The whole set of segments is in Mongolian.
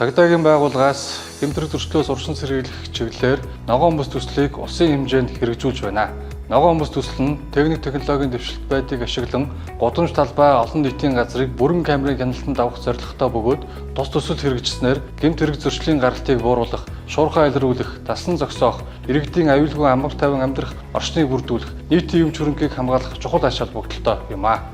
Цагдаагийн байгууллагаас гэмт хэрэг зөрчлөөс урьдчилан сэргийлэх чиглэлээр ногоон бүс төслийг улсын хэмжээнд хэрэгжүүлж байна. Ногоон бүс төсөл нь техник технологийн дэвшилт байдыг ашиглан гудамж талбай олон нийтийн газрыг бүрэн камерын хяналтанд авах зорилготой бөгөөд тус төсөл хэрэгжсэнээр гэмт хэрэг зөрчлийн гаралтыг бууруулах, шуурхай илрүүлэх, дасан зогсоох, иргэдийн аюулгүй амар тайван амьдрах орчныг бүрдүүлэх, нийтийн эмч хөрөнгийг хамгаалах чухал ач холбогдолтой юм аа.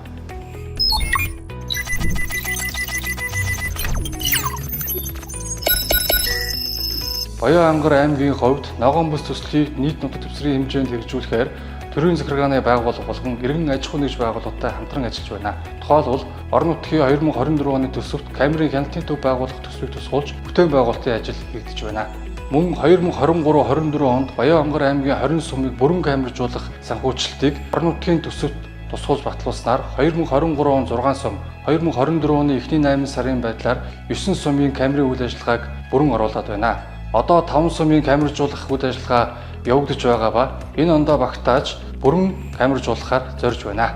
Баян-Ангар аймгийн хувьд ногоон бүс төслийг нийт нутаг дэвсгэрийн хэмжээнд хэрэгжүүлэхээр төрийн захиргааны байгууллага болгон иргэн аж ахуй нэгж байгууллагатай хамтран ажиллаж байна. Тухайлбал, орон нутгийн 2024 оны төсөвт камерын хяналтын төв байгуулах төсвийг тусгуулж бүтээн байгуулалтын ажил хийгдэж байна. Мөн 2023-24 онд Баян-Онгор аймгийн 20 сумыг бүрэн камержуулах санхүүжилтийг орон нутгийн төсөвт тусгуулж батлуулснаар 2023 он 6 сум, 2024 оны эхний 8 сарын байдлаар 9 сумын камерын үйл ажиллагааг бүрэн оруулаад байна. Одоо 5 сумын камержуулах үйл ажиллагаа явагдаж байгаа ба энэ ондоо багтааж бүрэн камержуулахаар зорж байна.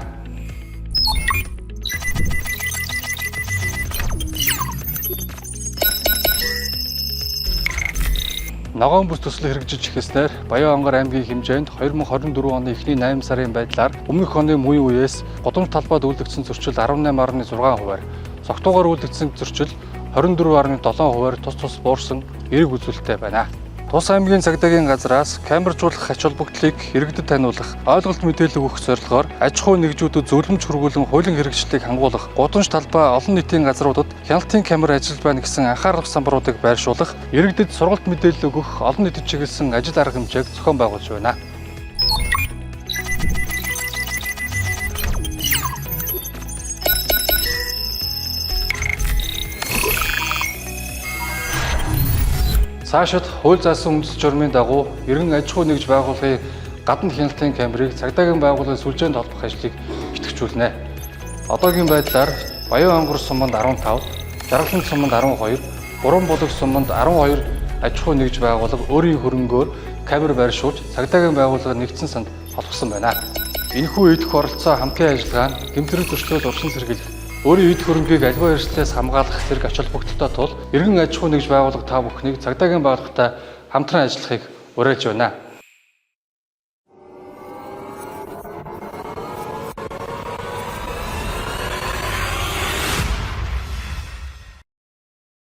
Ногоон бүс төсөл хэрэгжиж эхэлснээр Баян-Онгор аймгийн хэмжээнд 2024 оны эхний 8 сарын байдлаар өмнөх оны мөн үеэс гудамж талбайд үлдэгдсэн зөрчил 18.6%-аар, согтуугаар үлдэгдсэн зөрчил 24.7%-аар тус тус буурсан эерэг үзүүлэлттэй байна. Тус аймгийн цагдаагийн газраас камержуулах ач холбогдлыг иргэдэд таниулах, ойлголт мэдээлэл өгөх зорилгоор аж ахуй нэгжүүдэд зөвлөмж хүргүүлэн хуулийн хэрэгжилтийг хангуулах, гудамж талбай олон нийтийн газруудад хяналтын камер ажиллаж байна гэсэн анхаарах самбаруудыг байршуулах, иргэдэд сургалт мэдээлэл өгөх олон нийтэд чиглэсэн ажил арга хэмжээг зохион байгуулж байна. Цаашид хууль заасан үндэс журмын дагуу иргэн аж ахуй нэгж байгууллагын гадна хяналтын камерыг цагдаагийн байгууллагын сүлжээнд холбох ажлыг идэвхжүүлнэ. Одоогийн байдлаар Баян-Онгор суманд 15, Жаргалан суманд 12, Гурван булаг суманд 12 аж ахуй нэгж байгууллага өөрийн хөрөнгөөр камер байршуулж цагдаагийн байгууллага нэгдсэн санд холбосон байна. Энэхүү идэх оролцоо хамтын ажиллагаа нь гэмт хэрэг зөрчлөөс урьдчилан сэргийлэх, өөрийн эд хөрөнгийг аливаа эрсдлээс хамгаалах зэрэг ач холбогдолтой тул иргэн аж ахуй нэгж байгууллага та бүхнийг цагдаагийн байгууллагатай хамтран ажиллахыг уриалж байна.